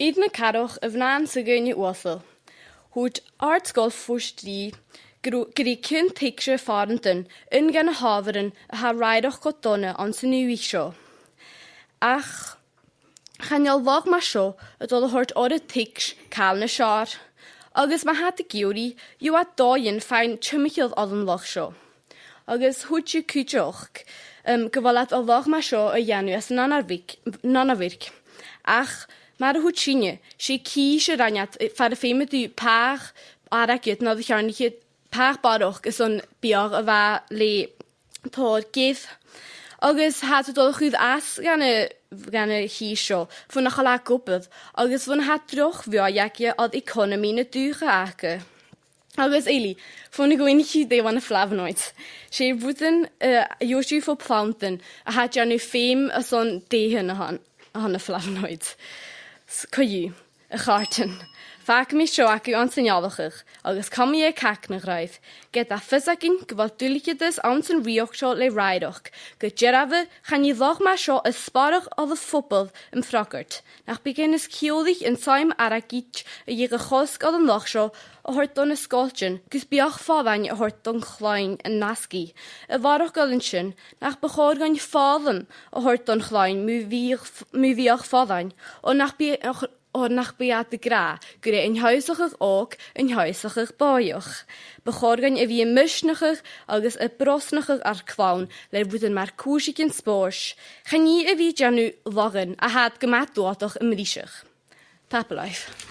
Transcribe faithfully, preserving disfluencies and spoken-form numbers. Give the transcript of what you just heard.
Air na Cathrach, a' bhliadhna sa dhuine uasal. Thuirt Àrd-sgoil Phort Rìgh gur, gur e cion-tuigse phàrantan aon de na h-adhbharan a tha rathaireachd cho dona anns an dùthaich seo. Ach chan eil lagh mar seo a' dol a thoirt orra tuigse càil nas fheàrr. Agus ma tha iad ag iarraidh, gheibh iad dòighean faighinn timcheall air an lagh seo. Agus thuirt iad cuideachd, um, gu bheil iad an lagh mar seo a dhèanamh às an anabhic-, an anabhic. Ach, mar a thuirt sinne, 's e cìs a rinn iad, eh, far am feumadh tu pàigheadh airgid no a cheàrnaidh pàigheadh barrachd airson biadh a bhith le tòrr geir. Agus tha iad a' dol a chur às dhan a', dhan a' chìs seo, bhon nach eil e ag obair, agus bhon a tha droch bhuaidh aige air economy na dùthcha aca. Agus Eilidh, bhon a dh'fhaighnich thu dè bha na flavonoids. 'S e rudan, eh, a gheibh thu bho phlantan a tha a' dèanamh feum airson deidheadh na h-, na h-, na flavonoids. S-, co-dhiù, a chàirdean. Fàgaidh mi seo agaibh anns an ealachadh, agus cumaidh e a' cagnadh ribh. Ged a tha fios againn gu bheil duilgheadas anns an rìoghachd seo le rathaireachd, gu dearbha chan e lagh mar seo as spàirrich air a' phoball am freagairt. Nach biodh e nas ciùilich an t-suim airgid a dh'fheumadh a chosg air an lagh seo a thoirt do na sgoiltean gus biadh fallain a thoirt don chloinn an-asgaidh. A bharrachd air sin, nach bu chòir dhuinn fàileadh a thoirt don chloinn mu bhiadh f-, mu bhiadh fallain, oir nach bi-, oir nach bi iad ag ràdh gur e an teaghlach òg an teaghlach bòidheach. Bu chòir dhuinn a bhith a' misneachadh agus a' brosnachadh ar clann le rudan mar cùrsaichean spòrs. Chan e a bhith a' dèanamh laghan a tha gu math dualtach am briseadh. Tapadh leibh.